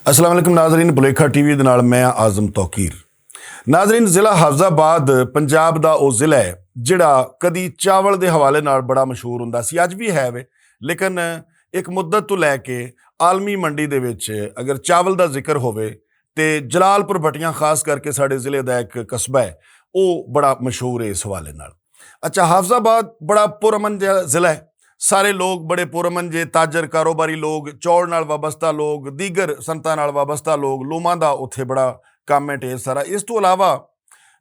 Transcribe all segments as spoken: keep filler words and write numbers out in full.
السلام علیکم ناظرین، بلیکھا ٹی وی دے نال میں اعظم توقیر۔ ناظرین، ضلع حافظ آباد پنجاب دا او ضلع ہے جڑا کدی چاول دے حوالے نال بڑا مشہور ہوندا سی، اج بھی ہے وے، لیکن ایک مدت تو لے کے عالمی منڈی دے وچ اگر چاول دا ذکر ہووے تے جلال پور بھٹیاں، خاص کر کے ساڈے ضلع دا ایک قصبہ ہے، او بڑا مشہور ہے اس حوالے نال۔ اچھا، حافظ آباد بڑا پرامن جہا ضلع ہے۔ سارے لوگ بڑے پرامن جے، تاجر، کاروباری لوگ، چوڑ نال وابستہ لوگ، دیگر صنعتاں نال وابستہ لوگ، لوماں دا اتھے بڑا کم ہے ڈھیر سارا۔ اس تو علاوہ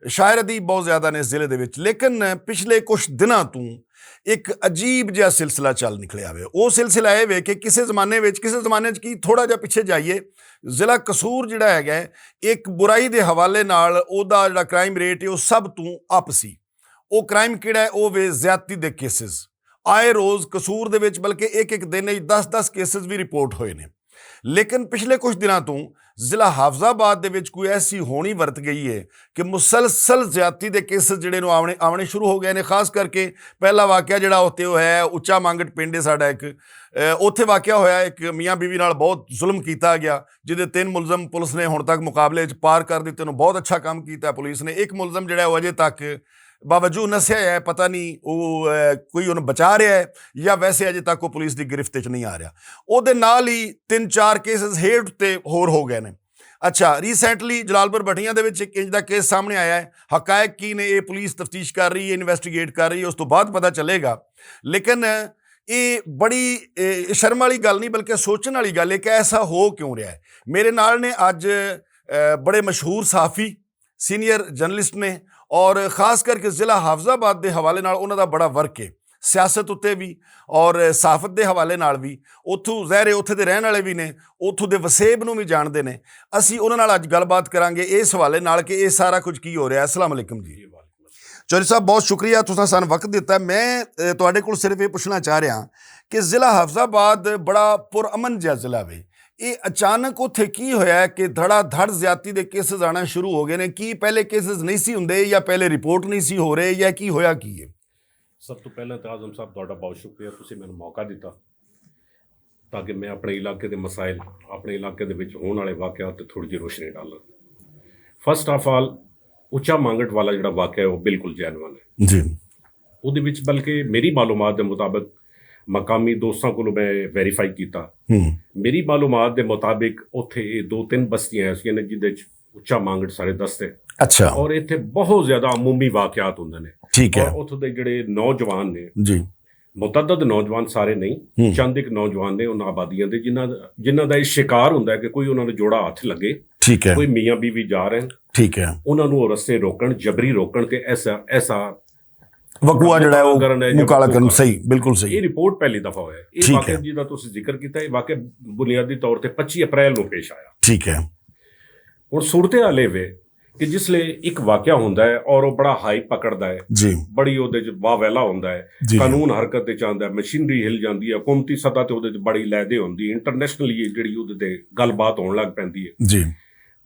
شاعر ادیب بہت زیادہ نے اس ضلع دے وچ، لیکن پچھلے کچھ دناں تو ایک عجیب جہا سلسلہ چل نکلیا ہوئے۔ او سلسلہ اے وے کہ کسے زمانے وچ، کسے زمانے وچ کی، تھوڑا جہا پچھے جائیے، ضلع قصور جڑا ہے گا، ایک برائی دے حوالے نال او دا جڑا کرائم ریٹ ہے، او سب تو اپ سی۔ او کرائم کیڑا ہے؟ او وے زیادتی دے کیسز۔ آئے روز قصور دے وچ بلکہ ایک ایک دن وچ دس دس کیسز بھی رپورٹ ہوئے نے۔ لیکن پچھلے کچھ دناں تو ضلع حافظ آباد دے وچ کوئی ایسی ہونی ورت گئی ہے کہ مسلسل زیادتی دے کیسز جڑے نو آونے آونے شروع ہو گئے نے۔ خاص کر کے پہلا واقعہ جڑا ہوتے ہویا ہے اچا مانگٹ پنڈ ہے ساڈا ایک، اوتھے واقعہ ہویا، ایک میاں بیوی نال بہت ظلم کیتا گیا، جس دے تین ملزم پولیس نے ہن تک مقابلے وچ پار کر دتے نو، بہت اچھا کام کیتا ہے پولیس نے۔ ایک ملزم جڑا ہے وہ اجے تک باوجود نسیا ہے، پتہ نہیں وہ کوئی انہوں بچا رہا ہے یا ویسے اجے تک وہ پولیس دی گرفت وچ نہیں آ رہا۔ او دے نال ہی تین چار کیسز ہیٹ تے ہور ہو گئے نے۔ اچھا، ریسنٹلی جلال پور بھٹیاں دے وچ ایک انج دا کیس سامنے آیا ہے۔ حقائق کی نے، اے پولیس تفتیش کر رہی ہے، انویسٹیگیٹ کر رہی ہے، اس تو بعد پتہ چلے گا۔ لیکن اے بڑی، اے، شرم والی گل نہیں بلکہ سوچن والی گل ہے کہ ایسا ہو کیوں رہا ہے۔ میرے نال نے اج، اے، بڑے مشہور صحافی، سینئر جرنلسٹ نے، اور خاص کر کے ضلع حافظ آباد دے حوالے نال انہاں دا بڑا ورک ہے، سیاست اتے بھی اور صحافت دے حوالے نال بھی۔ اتھوں ظاہر ہے اتھے دے رہن والے بھی نے، اتھوں دے وسیب نوں بھی جانتے نے۔ اسی انہاں نال اج گل بات کرانگے اس حوالے نال کہ اے سارا کچھ کی ہو رہا ہے۔ السلام علیکم جی۔ چوری صاحب، بہت شکریہ، تساں سانوں وقت دتا۔ میں تہاڈے کول صرف یہ پوچھنا چاہ رہا ہاں کہ ضلع حافظ آباد بڑا پرامن جہا ضلع وے، یہ اچانک اتھے کی ہویا ہے کہ دھڑا دھڑ زیادتی دے کیسز آنا شروع ہو گئے نے؟ کی پہلے کیسز نہیں سی ہوندے یا پہلے رپورٹ نہیں سی ہو رہے یا کی ہویا کی ہے؟ سب تو پہلے تو اعظم صاحب، تہاڈا بہت شکریہ، تسی مینوں موقع دتا تاکہ میں اپنے علاقے دے مسائل، اپنے علاقے دے وچ ہون والے واقعات تے تھوڑی جی روشنی ڈالاں۔ فرسٹ آف آل، اچا مانگٹ والا جڑا واقعہ ہے، وہ بالکل جینوئن ہے۔ جی۔ اودے وچ بلکہ میری معلومات دے مطابق، مقامی دوستاں کولوں میں ویریفائی کیتا۔ میری معلومات دے مطابق اتھے اے دو تین بستیاں ایسیاں نے جدے وچ اچا مانگٹ سارے دستے۔ اچھا۔ اور اتھے بہت زیادہ عمومی واقعات ہوندے نے۔ ٹھیک ہے۔ اور اتھوں دے جڑے نوجوان نے، جی۔ متعدد نوجوان، سارے نہیں، چند ایک نوجوان نے ان آبادیاں دے جنہاں، جنہاں دا یہ شکار ہوندا ہے کہ کوئی انہاں نوں جوڑا ہتھ لگے، ٹھیک ہے۔ کوئی میاں بیوی جا رہے ہیں، ٹھیک ہے۔ انہاں نوں او رستے روکن، جبری روکن کہ ایسا، ایسا وقوع جڑا ہے وہ مکالا کرن۔ صحیح، بالکل صحیح۔ یہ رپورٹ پہلی دفعہ ہویا ہے۔ یہ ٹھیک ہے۔ واقعہ جی دا تسی ذکر کیتا، یہ واقعہ بنیادی طور تے پچی اپریل نوں پیش آیا۔ ٹھیک ہے۔ ہن صورتحال اے وے کہ جس لے ایک واقعہ ہوندا ہے اور وہ بڑا ہائی پکڑدا ہے، جی۔ بڑی اودے چ واویلا ہوندا ہے، جی۔ قانون حرکت وچ آندا ہے، مشینری ہل جاندی ہے، حکومتی سطح تے اودے چ بڑی لہدے ہوندی ہے، انٹرنیشنلی جڑی اودے تے گل بات ہون لگ پیندی ہے۔ جی۔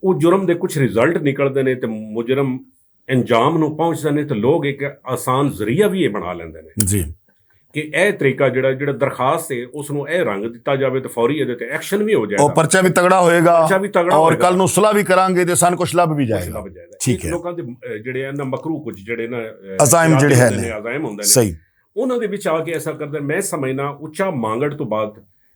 وہ جرم دے کچھ رزلٹ نکلدے نے تے مجرم انجام نوں پہنچدے نے تے لوگ ایک آسان ذریعہ بھی یہ بنا لیندے نے۔ جی۔ کہ اے طریقہ جڑا، جڑا درخواست ہے، اس نوں اے رنگ دتا جاوے تے فوری اے تے ایکشن بھی ہو جائے گا۔ پرچہ بھی تگڑا ہوئے گا۔ پرچہ بھی تگڑا اور ہوئے گا۔ کل نوں صلاح بھی کرانگے تے سان کچھ لب بھی جائے گا۔ ٹھیک ہے۔ لوکاں دے، اے، جڑے ہیں نا مکروہ کچھ جڑے نا، اے، عزائم ارادے جڑے ہوندے ہیں نے، نے۔ عزائم ہوندے نے۔ صحیح۔ انہاں دے وچ آ کے ایسا کردے، میں سمجھنا اچا مانگڑ تو بعد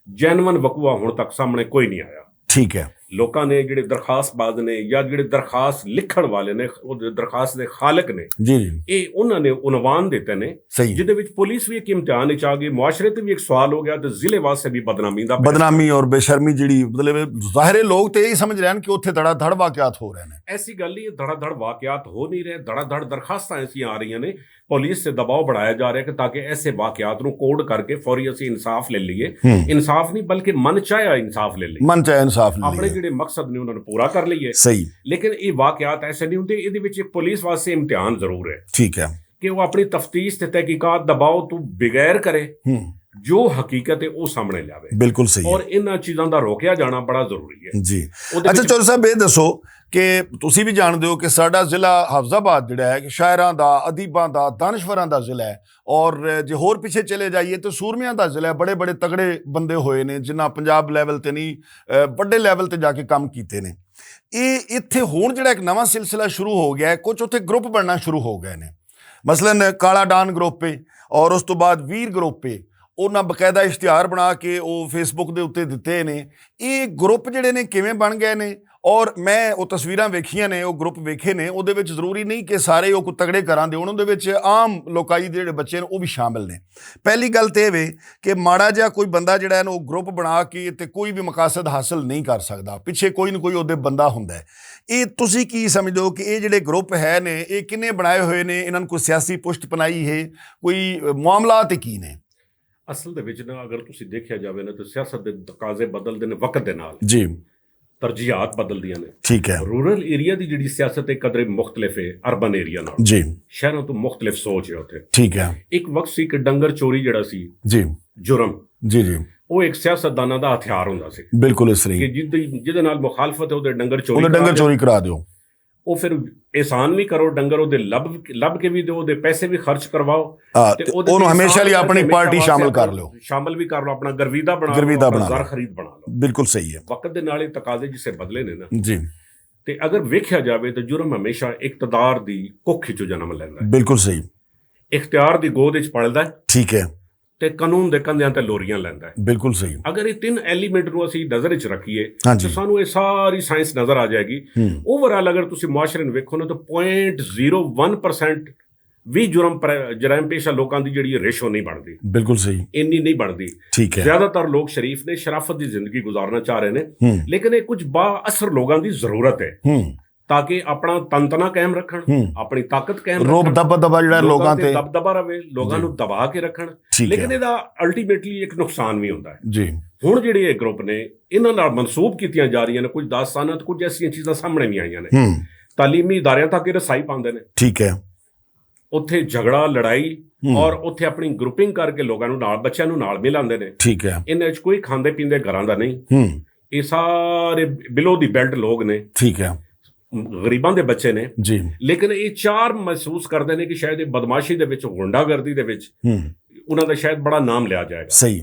جینوئن وقوع ہن تک سامنے کوئی نہیں آیا۔ ٹھیک ہے۔ لوکاں نے جڑے درخواست باز نے یا جڑے درخواست لکھن والے نے، او درخواست دے خالق نے، جی، جی۔ اے انہاں نے عنوان دیتے نے، صحیح۔ جدے وچ پولیس بھی ایک امتحان وچ آ گئی، معاشرے تے بھی ایک سوال ہو گیا تے ضلع واسطے بھی بدنامی دا پیش۔ بدنامی اور بے شرمی جڑی، مطلب، ظاہر ہے لوگ تے یہی سمجھ رہے ہیں کہ اتھے دھڑا دھڑ واقعات ہو رہے ہیں۔ ایسی گل نہیں ہے، دھڑا دھڑ واقعات ہو نہیں رہے، دھڑا دھڑ درخواستاں ایسیاں آ رہی ہیں نے، پولیس سے دباؤ بڑھایا جا رہا ہے کہ تاکہ ایسے واقعات نوں کوڈ کر کے فوری اسی انصاف لے لئیے۔ ہوں۔ انصاف نہیں بلکہ من چاہیا انصاف لے لئیے۔ من چاہیا انصاف لے اپنے لئیے۔ جڑے مقصد نے انہاں نے پورا کر لئیے۔ صحیح۔ لیکن یہ واقعات ایسے نہیں ہوندے، یہ وچ ایک پولیس واسطے امتحان ضرور ہے۔ ٹھیک ہے۔ کہ وہ اپنی تفتیش تے تحقیقات دباؤ تو بغیر کرے۔ ہوں۔ جو حقیقت ہے وہ سامنے لیاوے۔ بالکل صحیح اور ہے۔ انہاں چیزاں دا روکیا جانا بڑا ضروری ہے۔ جی۔ وہ دے اچھا وچ چور صاحب، یہ دسو کہ تسی بھی جان دیو کہ ساڈا ضلع حافظ آباد جڑا ہے کہ شاعراں دا، ادیباں دا، دانشوراں دا ضلع ہے، اور جے ہور پیچھے چلے جائیے تو سورمیاں دا ضلع ہے۔ بڑے بڑے تگڑے بندے ہوئے نے، جنہاں پنجاب لیول تے نہیں، اہ، وڈے لیول تے جا کے کام کیتے نے۔ یہ اتھے ہون جڑا ایک نواں سلسلہ شروع ہو گیا ہے، کچھ اتھے گروپ بننا شروع ہو گئے نے۔ مثلاً کالا ڈان گروپ پہ، اور اس تو بعد ویر گروپ پہ، انہاں باقاعدہ اشتہار بنا کے او فیس بک دے اُتے دتے نے۔ اے گروپ جڑے نے کیویں بن گئے نے؟ اور میں او تصویراں ویکھیاں نے، او گروپ ویکھے نے، اودے وچ ضروری نہیں کہ سارے او کوئی تگڑے گھراں دے ہون، اودے وچ عام لوکائی دے جڑے بچے نے او بھی شامل نے۔ پہلی گل تے اے وے کہ ماڑا جہا کوئی بندہ جڑا ہے نا، او گروپ بنا کے تے کوئی بھی مقاصد حاصل نہیں کر سکدا، پچھے کوئی نہ کوئی اودے بندہ ہوندا ہے۔ اے تسی کی سمجھدے ہو کہ اے جڑے گروپ ہے نے، اے کنے بنائے ہوئے نے، انہاں نوں کوئی سیاسی پشت پنائی ہے، کوئی معاملات کی نے؟ اصل دے وچ نا، اگر تسی دیکھیا جاوے نا، تے سیاست دے تقاضے بدلدے نے وقت دے نال، جی۔ ترجیحات بدلدیاں نے۔ ٹھیک ہے۔ رورل ایریا دی جڑی سیاست ہے، قدرے مختلف ہے اربن ایریا نال۔ جی۔ شہراں تو مختلف سوچ ہے اتھے۔ ٹھیک ہے۔ ایک وقت سی کہ ڈنگر چوری جڑا سی، جی۔ جرم، جی جی۔ وہ ایک سیاست داناں دا ہتھیار ہوندا سی بالکل اس طرح۔ کہ جد جدے نال مخالفت ہے، اودے ڈنگر چوری انہاں کرا ڈنگر دیو۔ چوری کرا دیو۔ او پھر احسان وی کرو، ڈنگر اودے لب لب کے وی دیو، اودے پیسے وی خرچ کرواؤ۔ ہاں، تے تے اودے اونوں تے ہمیشہ احسان لئی کر اپنی کے پارٹی ہمیشہ شامل واسطے کر لو۔ شامل وی کر لو، اپنا گرویدہ بنا لو، گرویدہ اپنا بنا لو۔ زر خرید بنا لو۔ بالکل صحیح ہے۔ وقت دے نال اے تقاضے جسے بدلے نے نا، جی۔ تے اگر ویکھیا جاوے تے جرم ہمیشہ اقتدار دی ککھ وچوں جنم لیندا ہے، بالکل صحیح۔ اختیار دی گود وچ پلدا ہے، ٹھیک ہے۔ تے قانون دے کندھیاں تے لوریاں لیندا ہے۔ بالکل صحیح۔ اگر یہ تین ایلیمنٹ نوں اسی نظر وچ رکھیے، ہاں جی۔ تے سانوں یہ ساری سائنس نظر آ جائے گی۔ ہوں۔ اوور آل اگر تسی معاشرے نوں ویکھو نا، تو پوائنٹ زیرو ون پرسینٹ وی جرم پر-، جرائم پیشہ لوکاں دی جڑی ریشو نہیں بنتی، بالکل صحیح۔ اینی نہیں بنتی۔ ٹھیک ہے۔ زیادہ تر لوگ شریف نے، شرافت دی زندگی گزارنا چاہ رہے نے، ہوں۔ لیکن یہ کچھ با اثر لوگاں دی ضرورت ہے، ہوں۔ تاکہ اپنا تن تنا قائم رکھن، ہوں۔ اپنی طاقت قائم روب رکھن، دبا دبا جڑا ہے لوکاں تے۔ دبدبا رہے، لوگاں جی۔ نوں دبا کے رکھن۔ ٹھیک لیکن ہے۔ یہ الٹیمیٹلی ایک نقصان بھی ہوندا ہے۔ جی۔ ہن جڑے یہ گروپ نے، انہاں نال منسوب کیتیاں جا رہیاں نے کچھ داستاناں تے کچھ ایسیاں چیزاں سامنے بھی آئیاں نے۔ ہوں۔ تعلیمی اداریاں تک یہ رسائی پاندے نے۔ ٹھیک ہے۔ اتھے جھگڑا، لڑائی ہوں۔ اور اتھے اپنی گروپنگ کر کے لوگاں نوں نال، بچیاں نوں نال ملاندے نے۔ ٹھیک ہے۔ انہاں وچ کوئی کھاندے پیندے گھراں دا نہیں۔ ہوں۔ یہ سارے بلو دی بیلٹ لوگ نے، ٹھیک ہے۔ غریباں دے بچے نے۔ جی۔ لیکن یہ چار محسوس کردے نے کہ شاید یہ بدمعاشی دے وچ، غنڈہ گردی دے وچ ہوں۔ انہاں دا شاید بڑا نام لیا جائے گا۔ صحیح۔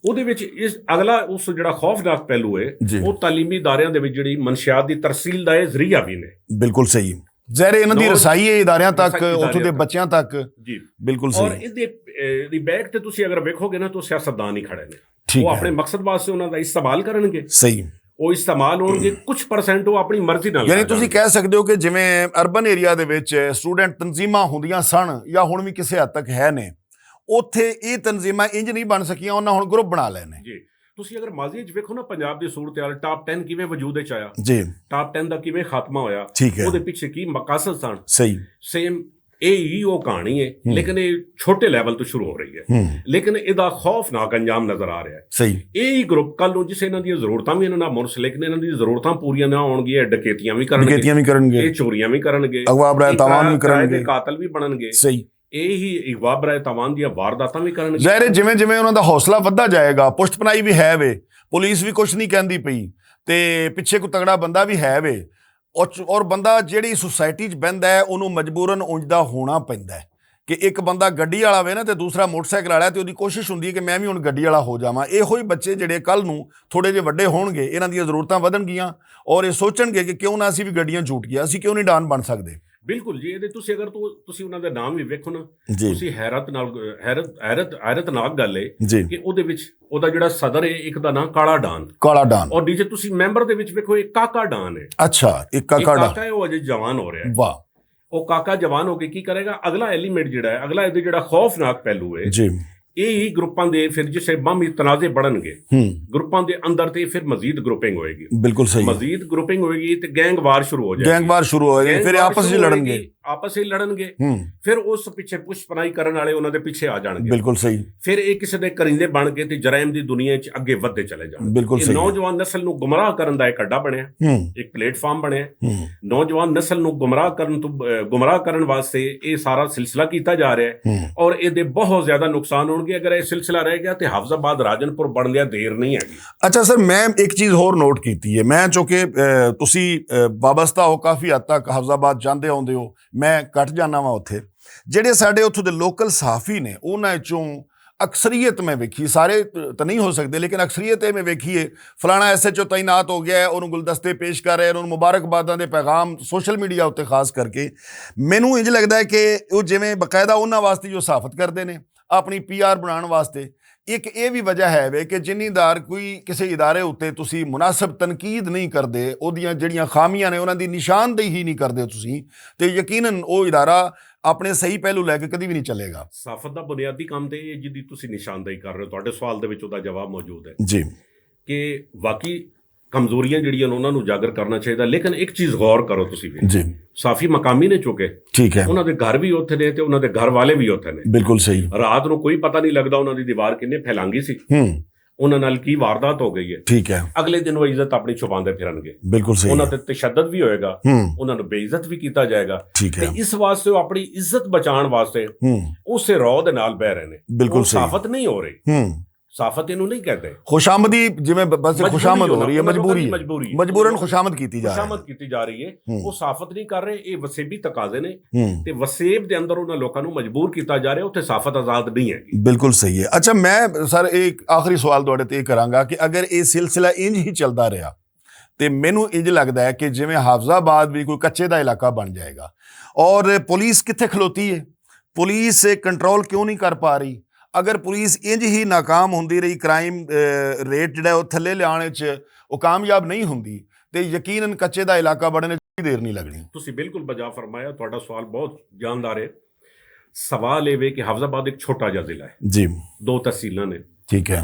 اودے وچ اس اگلا اس جڑا خوفناک پہلو ہے، جی۔ وہ تعلیمی اداریاں دے وچ جڑی منشیات دی ترسیل دا یہ ذریعہ بھی نے۔ بالکل صحیح۔ ظاہر ہے، انہاں دی نوج-، رسائی ہے اداریاں تک، رسائی اتھوں دے اداریاں تک۔ بچیاں تک۔ جی۔ بالکل اور صحیح۔ اس دے، اے، دی بیک تے تسی اگر ویکھو گے نا، تو سیاستدان ہی کھڑے نے۔ ٹھیک وہ ہے۔ اپنے مقصد واسطے انہاں دا استعمال کرن گے۔ صحیح۔ وہ استعمال ہون گے، کچھ پرسنٹ وہ اپنی مرضی نال یعنی کر تسی جان گے۔ کہہ سکتے ہو کہ جویں اربن ایریا دے وچ اسٹوڈنٹ تنظیماں ہوندیاں سن یا ہن وی کسے حد تک ہے نے، اوتھے اے تنظیماں انج نہیں بن سکیاں، انہاں ہن گروپ بنا لے نے۔ جی۔ تسی اگر ماضی وچ ویکھو نا، پنجاب دی صورتحال، ٹاپ ٹین کیویں وجود وچ آیا، جی۔ ٹاپ ٹین دا کیویں خاتمہ ہویا، ٹھیک ہے۔ اودے پیچھے کی مقاصد سن؟ صحیح۔ سیم اے ہی وہ کہانی ہے، ہوں۔ لیکن یہ چھوٹے لیول تو شروع ہو رہی ہے۔ ہوں۔ لیکن ادا خوفناک انجام نظر آ رہا ہے۔ صحیح۔ یہ ہی گروپ کل نوں جسے انہاں دی ضرورتاں بھی انہاں نال منسلک نے، انہاں دی ضرورتاں پوریاں نہ ہون گیاں، ڈکیتیاں بھی کرن گے، ڈکیتیاں بھی کرن گے۔ یہ چوریاں بھی کرن گے، اغوا برائے یہ تاوان کرائے، بھی کرن کرائے دے گے۔ قاتل بھی بنن گے۔ صحیح۔ یہ ہی اغوا برائے تاوان دیاں وارداتاں بھی کرن گے۔ ظاہر ہے، جویں جویں انہاں دا حوصلہ ودھدا جائے گا، پشت پنائی بھی ہے وے، پولیس بھی کچھ نہیں کہندی پئی، تے پچھے کوئی تگڑا بندہ بھی ہے وے، اور اور بندہ جیڑی سوسائٹی چ بہندا ہے، انہوں مجبوراً اونجدا ہونا پیندا ہے کہ ایک بندہ گڈی والا وے نا، تے دوسرا موٹر سائیکل والا ہے، تے اودی کوشش ہوندی ہے کہ میں بھی ہن گڈی والا ہو جاواں۔ ایہو ہی بچے جڑے کل نوں تھوڑے جے وڈے ہون گے، انہاں دیاں ضرورتاں ودھن گیاں، اور یہ سوچن گے کہ کیوں نہ اسی بھی گڈیاں جھوٹ گیا، اسی کیوں نہیں ڈان بن سکدے؟ بالکل جی، یہ تسی اگر تو تسی انہاں دے نام بھی ویکھو نا، جی۔ تسی حیرت نال، حیرت حیرت حیرت ناک گل ہے جی۔ کہ اودے وچ اودا جڑا صدر ہے، ایک دا نام کالا ڈان، کالا ڈان۔ اور نیچے تسی ممبر دے وچ ویکھو، ایک کاکا ڈان ہے۔ اچھا، ایک ایک کاکا ڈان۔ کاکا ہے، وہ اجے جوان ہو رہا ہے۔ واہ۔ وہ کاکا جوان ہو کے کی کرے گا؟ اگلا ایلیمنٹ جڑا ہے، اگلا ایدے جڑا خوفناک پہلو ہے، جی۔ یہ ہی گروپاں دے پھر جسے باہمی تنازع بڑھن گے، ہوں۔ گروپاں دے اندر تے پھر مزید گروپنگ ہوئے گی۔ بالکل صحیح۔ مزید گروپنگ ہوئے گی تے گینگ وار شروع ہو جائے گینگ وار شروع ہو جائے، پھر یہ آپس وچ لڑن گے۔ آپس ہی لڑنگے۔ فیر اس پچھے پشپنائی کرن آلے انہاں دے پچھے آ جانگے۔ بالکل صحیح۔ فیر ایہہ کسے دے کریندے بن کے تے جرائم دی دنیا چ اگے ودھے چلے جان۔ بالکل صحیح۔ نوجوان نسل نوں گمراہ کرن دا ایک اڈا بنیا، ایک پلیٹ فارم بنیا۔ نوجوان نسل نوں گمراہ کرن واسطے ایہہ سارا سلسلہ کیتا جا رہیا ہے۔ اور ایہہ دے بہت زیادہ نقصان ہونگے اگر ایہہ سلسلہ رہ گیا تے حافظ آباد راجن پور بنن دیا دیر نہیں ہے۔ اچھا سر، میں ایک چیز ہور نوٹ کیتی ہے۔ میں چونکہ تسی وابستہ ہو کافی حد تک حافظ آباد جاندے آندے ہو، میں کٹ جانا وا اتھے۔ جیہڑے ساڈے اتھوں دے لوکل صحافی نے انہاں چوں اکثریت میں ویکھی، سارے تاں نہیں ہو سکدے لیکن اکثریت ایہہ میں ویکھی ہے، فلانا ایس ایچ او تعینات ہو گیا ہے، انہوں گلدستے پیش کر رہے ہیں، انہوں مبارکباداں دے پیغام سوشل میڈیا اتے خاص کر کے۔ مینوں انج لگدا ہے کہ او جیویں باقاعدہ انہاں واسطے جو صحافت کردے نے اپنی پی آر بنان واسطے، ایک ایہہ وی وجہ ہے وے کہ جنہیں دار کوئی کسے ادارے اتے تسی مناسب تنقید نہیں کردے، اوہدیاں جیہڑیاں خامیاں نے انہاں دی نشاندہی نہیں کردے تسی، تے یقینا او ادارہ اپنے صحیح پہلو لے کے کدی وی نہیں چلے گا۔ صحافت دا بنیادی کام تے ایہہ جدی تسی نشاندہی کر رہے ہو تہاڈے سوال دے وچ اوہدا جواب موجود ہے جی۔ کہ واقعی کمزوریاں جیہڑیاں انہاں نوں اجاگر کرنا چاہیدا لیکن ایک چیز غور کرو تسی وی، صحافی مقامی نے چونکہ ٹھیک ہے۔ انہاں دے گھر وی اتھے نے تے انہاں دے گھر والے وی اتھے نے۔ بالکل صحیح۔ رات نوں کوئی پتہ نہیں لگدا انہاں دی دیوار کنے پھیلانگی سی، انہاں نال کی واردات ہو گئی ہے۔ ٹھیک ہے۔ اگلے دن وہ عزت اپنی چھپاندے پھرن گے۔ بالکل صحیح۔ انہاں تے تشدد وی ہوئے گا، انہاں نوں بے عزت وی کیتا جائے گا۔ ٹھیک ہے۔ اس واسطے وہ اپنی عزت بچان واسطے اسے رو دے نال بہ رہے نے۔ بالکل صحیح۔ صحافت نہیں ہو رہی۔ صحافت انہوں نہیں کہتے۔ خوش آمدی جویں بس خوش آمد ہو رہی ہے، مجبوری ہے۔ مجبورن خوش آمد کیتی جا رہی ہے۔ وہ صحافت نہیں کر رہے، یہ وسیبی تقاضے نے۔ تے وسیب دے اندر انہاں لوکاں نوں مجبور کیتا جا رہا ہے، اتھے صحافت آزاد نہیں ہے۔ بالکل صحیح ہے۔ اچھا، میں سر ایک آخری سوال تہاڈے تے یہ کراں گا کہ اگر یہ سلسلہ انج ہی چلدا رہیا تے مینوں انج لگدا ہے کہ جویں حافظ آباد بھی کوئی کچے دا علاقہ بن جائے گا اور پولیس کتھے کھلوتی ہے، پولیس کنٹرول کیوں نہیں کر پا رہی؟ اگر پولیس انج ہی ناکام ہوندی رہی، کرائم ریٹ جڑا ہے وہ تھلے لیان وچ وہ کامیاب نہیں ہوندی، تے یقیناً کچے دا علاقہ بڑھنے چ کوئی دیر نہیں لگنی۔ تسی بالکل بجا فرمایا، تہاڈا سوال بہت جاندار ہے۔ سوال یہ وے کہ حافظ آباد ایک چھوٹا جہا ضلع ہے، جی۔ دو تحصیلاں نے۔ ٹھیک ہے۔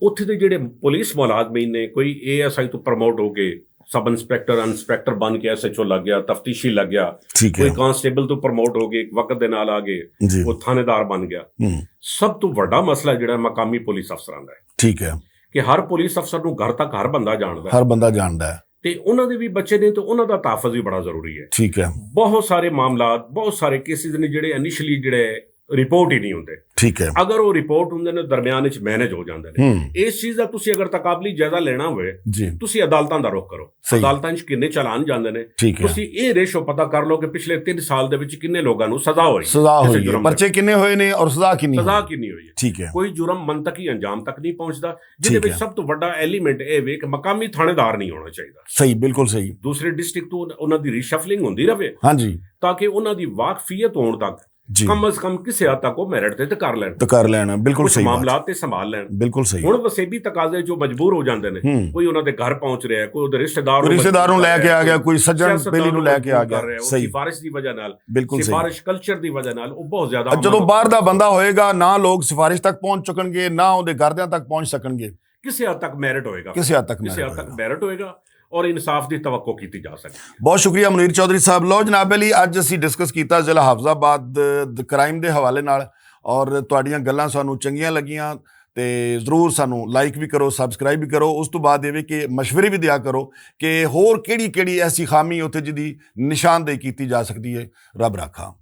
اتھے دے جڑے پولیس ملازمین نے، کوئی اے ایس آئی تو پروموٹ ہو کے سب انسپیکٹر، انسپیکٹر بن کے ایس ایچ او لگ گیا، تفتیشی لگ گیا، ٹھیک ہے۔ کوئی کانسٹیبل تو پروموٹ ہو کے ایک وقت دے نال آ گئے، جی۔ وہ تھانے دار بن گیا۔ ہم۔ سب تو وڈا مسئلہ جڑا ہے مقامی پولیس افسران دا ہے، ٹھیک ہے۔ کہ ہر پولیس افسر نوں گھر تک ہر بندہ جاندا ہے۔ ہر بندہ جاندا ہے۔ تے انہاں دے وی بچے نے تے انہاں دا تحفظ وی بڑا ضروری ہے۔ ٹھیک ہے۔ بہت سارے معاملات، بہت سارے کیسز نے جڑے انیشلی جڑے رپورٹ ہی نہیں ہوندے۔ ٹھیک ہے۔ اگر وہ رپورٹ ہوندے نے درمیان وچ مینج ہو جاندے نے۔ ہم۔ اس چیز دا تسی اگر تقابلی جائزہ لینا ہوئے، جی۔ تسی عدالتاں دا رخ کرو۔ صحیح۔ عدالتاں وچ کنے چالان جاندے نے۔ ٹھیک ہے۔ تسی اے ریشو پتہ کر لو کہ پچھلے تین سال دے وچ کنے لوگاں نوں سزا ہوئی ہے سزا کسے ہوئی ہے، جرم دے پرچے وچ۔ کنے ہوئے نے اور سزا کنے سزا ہوئی؟ کنے ہوئی ہے؟ ٹھیک ہے۔ کوئی جرم منطقی انجام تک نہیں پہنچدا۔ جدے ٹھیک وچ ہے۔ سب تو وڈا ایلیمنٹ اے وے کہ مقامی تھانے دار نہیں ہونا چاہیدا۔ صحیح، بالکل صحیح۔ دوسرے ڈسٹرکٹ تو انہاں دی ریشفلنگ ہوندی رہے، ہاں جی۔ تاکہ انہاں دی واقفیت ہون تک جی۔ کم از کم کسے حد تک وہ میرٹ تے تے کر لین۔ تے کر لینا، بالکل کچھ صحیح بات۔ معاملات تے سنبھال لین۔ بالکل صحیح۔ ہن وسیبی تقاضے جو مجبور ہو جاندے نے، ہم۔ کوئی انہاں دے گھر پہنچ رہا ہے، کوئی اودے رشتہ دار نوں کوئی رشتہ دار نوں لے کے آ گیا، کوئی سجن سیاستدان بیلی نوں نوں لے کے آ مجبور گیا۔ کر رہا ہے، وہ صحیح۔ سفارش دی وجہ نال، بالکل صحیح۔ سفارش کلچر دی وجہ نال، وہ بہت زیادہ جدوں باہر دا بندہ ہوئے گا، نہ لوگ سفارش تک پہنچ سکن گے، نہ اودے گھردیاں تک پہنچ سکن گے۔ کسے حد تک میرٹ ہوئے گا۔ کسے حد تک کسے میرٹ حد تک ہوئے گا۔ میرٹ ہوئے گا اور انصاف دی توقع کیتی جا سکتی ہے۔ بہت شکریہ منیر چوہدری صاحب۔ لو جناب علی، اج اسی ڈسکس کیتا ضلع حافظ آباد دے کرائم دے حوالے نال، اور تہاڈیاں گلاں سانوں چنگیاں لگیاں، تے ضرور سانوں لائک بھی کرو، سبسکرائب بھی کرو، اس تو بعد یہ بھی کہ مشورے بھی دیا کرو کہ ہور کیڑی کیڑی ایسی خامی اتھے جدی نشاندہی کیتی جا سکتی ہے۔ رب رکھا۔